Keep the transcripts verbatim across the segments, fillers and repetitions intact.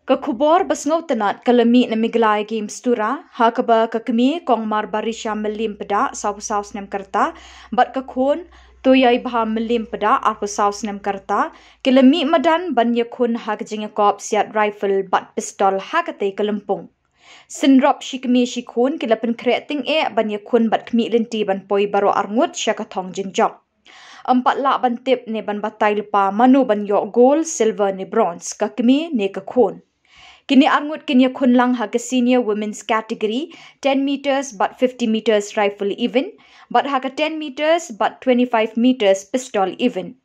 Ka khubor ba sngewtynnat ka la mih na Meghalaya Games Tura, ha kaba ka kmie Kong Marbarisha Mylliem Pdeng, saw phew saw snem ka rta, bad ka khun Toiaibha Mylliem Pdeng, ar phew saw snem ka rta, ki la mih madan ban ïakhun ha ka jingïakop siat rifle bad pistol ha katei ka lympung. Synrop shi kmie shi khun ki la pynkhreh tyngeh ban ïakhun bad khmih lynti ban poi baroh arngut sha ka thong jingjop. Ym pat lah ban tip ne ban batai lypa mano ban ïoh gold, silver ne bronze, ka kmie ne ka khun. Kine arngut kin ïakhun lang ha ka senior women's category, ten meters bad fifty meters rifle event, bad ha ka ten meters bad twenty-five meters pistol event.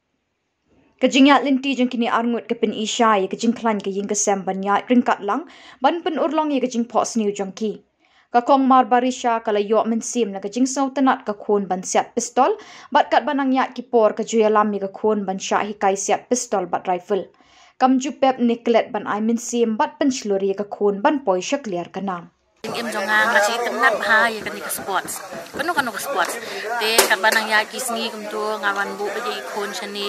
Ka jingïaid lynti jong kine arngut ka pyni shai ïa ka jingkhlaiñ ka ïing ka sem ban ïaid ryngkat lang, ban pynurlong ïa ka jingphohsniew jong ki. Ka Kong Marbarisha ka la ïoh mynsiem na ka jingsngewtynnat ka khun ban siat pistol, bad katba nang ïaid ki por ka ju ïalam ïa ka khun ban shah hikai siat pistol bad rifle. Kam ju pep ne klet ban ai mynsiem bad pynshlur ïa ka khun ban poi sha kliar ka nam. Jingim jong nga, nga shu tynnat bha ïa kane ka sports. Kano kano ka sports. Te katba nang ïaid ki sngi kumto nga wan buh beit ïa ki khun shane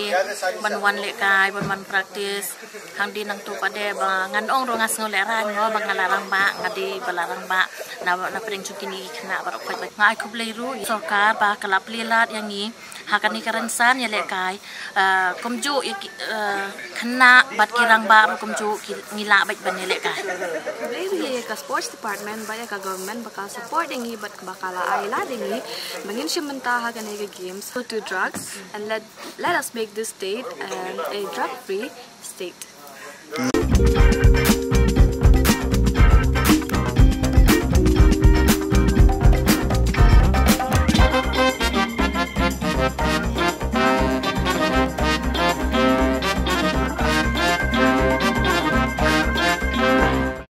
ban wan lehkai, ban wan practice. Hangne nangto pat de ba ngan ong ruh nga sngew lehraiñ mo ba nga la rangbah, nga dei ba la rangbah na, na pdeng jong kine ki khynnah baroh khoit. Nga ai khublei ruh ïa sorkar ba ka la plie lad ïa ngi ha kane ka rynsan ïalehkai. Ah, kumjuh ïa ki, ah, khynnah bad ki rangbah ruh kumjuh ki, ngi lah beit ban ïalehkai. Khublei ruh ïa ka sports department bad ïa ka government ba ka support ïa ngi bad ba ka la ai lad ïa ngi ba ngin shim bynta ha kane ka games. No to drugs and let, let us make this state, um, a drug free state.